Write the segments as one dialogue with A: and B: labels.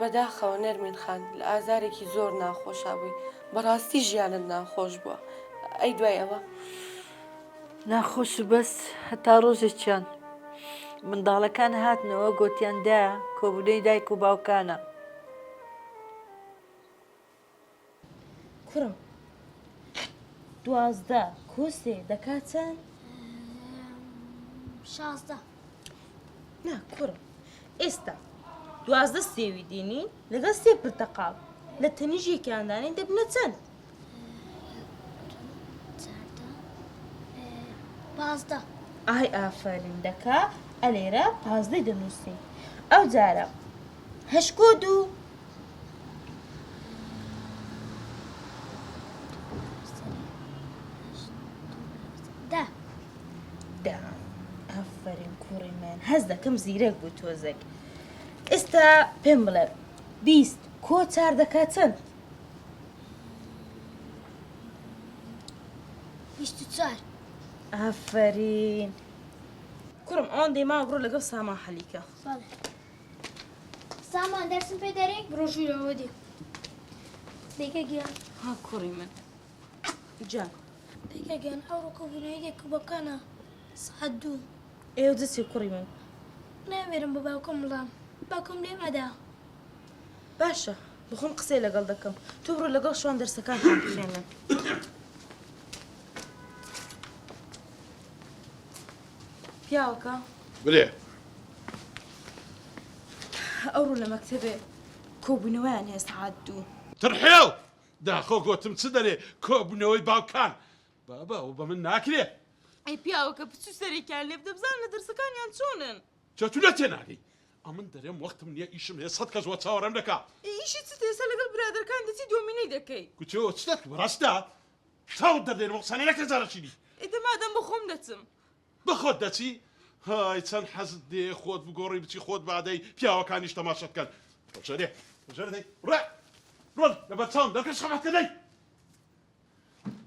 A: بەداخەوە نەرمین خان لە ئازارێکی زۆر ناخۆشا بووی بەڕاستی ژیانت ناخۆش بووە ئەی دوای ئەوە؟
B: ناخۆش و بەس هەتا ڕۆژێکیان منداڵەکان هاتنەوە گۆتیان دایە کۆبوونەی دایک و باوکانە.
C: کوڕم 12 کۆ سێ دەکا چەند؟
D: 16
C: نا کوڕم ئێستا 12 سێوی دێنین لەگەڵ سێ پرتەقاڵ لە تەنیژ یەکیان دانین دەبنە چەند؟
D: 15
C: ئای ئافەرین دەکا ئەلێرە پازدەی دەنووسین ئەو جارە هەشت کۆ دوو.
D: دە.
C: دە ئافەرین کوڕی من هەست دەکەم زیرەک بوو تۆزێک ئێستا پێم بڵێ 20 کۆ چار دەکات چەند؟
D: 24
C: ئافەرین کوڕم ئەوەندەی ماوە بڕۆ لەگەڵ سامان حەلیکە
D: بەڵێ سامان دەرسم پێ دەرێ؟ بڕۆ ژوورەوە دێ. دایکە گیان.
C: ها کوڕی من جان.
D: دایکە گیان ئەوڕۆ کۆبوونەوەی دێک و باوکانە سەعات دوو.
C: ئێوە دەچێ کوڕی من؟
D: ناوێرم بە باوکم بڵێم باوکم لێم ئەدا.
C: باشە بەخۆم قسەی لەگەڵ دەکەم تۆ بڕۆ لەگەڵ شوان دەرسەکانتان بخوێنن. پیاوەکە.
E: برێ.
C: ئەوڕۆ لە مەکتەبێ کۆبوونەوەیان هەیە سەعات دوو.
E: تڕحێو! داخۆ گۆتم چ دەرێ کۆبوونەوەی باوکان؟ بابە ئەوە بە من ناکرێ.
C: ئەی پیاوەکە بچوو سەرێکیان لێ بدە بزانە دەرسەکانیان چۆنن.
E: جا تو لە تێناگەی؟ ئەمن دەرێم وەختم نییە ئیشم هەیە سەت کەس وە چاوەڕێم دەکا.
C: ئێ ئیشی چت هەیە سە لەگەڵ برادەرەکان دەچی دۆمینەی دەکەی.
E: گوتی ئەوە چ دەکەی بەڕاستە چاوت دەردێنم ئەو قسانە نەکە جارەکی دی.
C: ئێ دە مادەم بە خۆم دەچم.
E: بەخۆت دەچی؟ های چەند حەزت دێ خۆت بگۆڕی بچی خۆت بادەی پیاوەکانیش تەماشا بکەن ڕۆژەرێ ڕۆژەرێ دەی ڕێ ڕۆن لەبەر چاوم دەرکەش خەباتکە دەی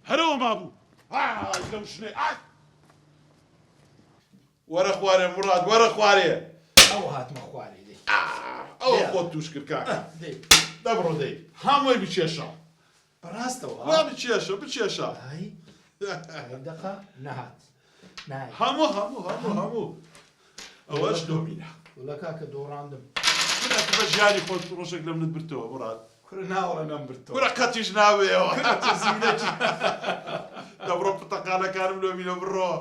E: هەرەوە مابوو ئای لەو ژنەی ئای وەرە خوارێ مڕاد وەرە خوارێ
F: ئەو هاتمە خوارێ دەی
E: ئەوە خۆت توش کرد کاکە
F: دەی
E: دەبڕۆ دەی هەمووی بکێشە
F: بەڕاستەوە؟
E: وا بکێشە بکێشە.
F: ئای یەک دەقە نەهات نایە.
E: هەموو هەموو هەموو هەموو ئەوەش دۆمینە.
F: وەڵا کاکە دۆڕاندم.
E: کورە تو بە ژیانی خۆت ڕۆژێک لە منت برتەوە موراد.
F: کورە ناوەڵا نەمبرتەوە.
E: کورە قەتیش نابێەوە.
F: کورە تۆ زیرەکی.
E: دەبڕۆ پرتەقالەکانم لۆ بینە بڕۆ.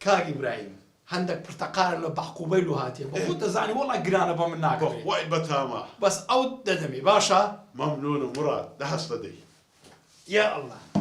F: کاک ئیبراهیم هەندەک پرتەقالە لە بەعقوبەی لۆ هاتیە بە خۆت دەزانی وەڵا گرانە بە من ناکڕێ.
E: بەخوای بەتامە.
F: بەس ئەو دەدەمێ باشە.
E: مەمنونم موراد دە هەستە دەی.
F: یا اللە.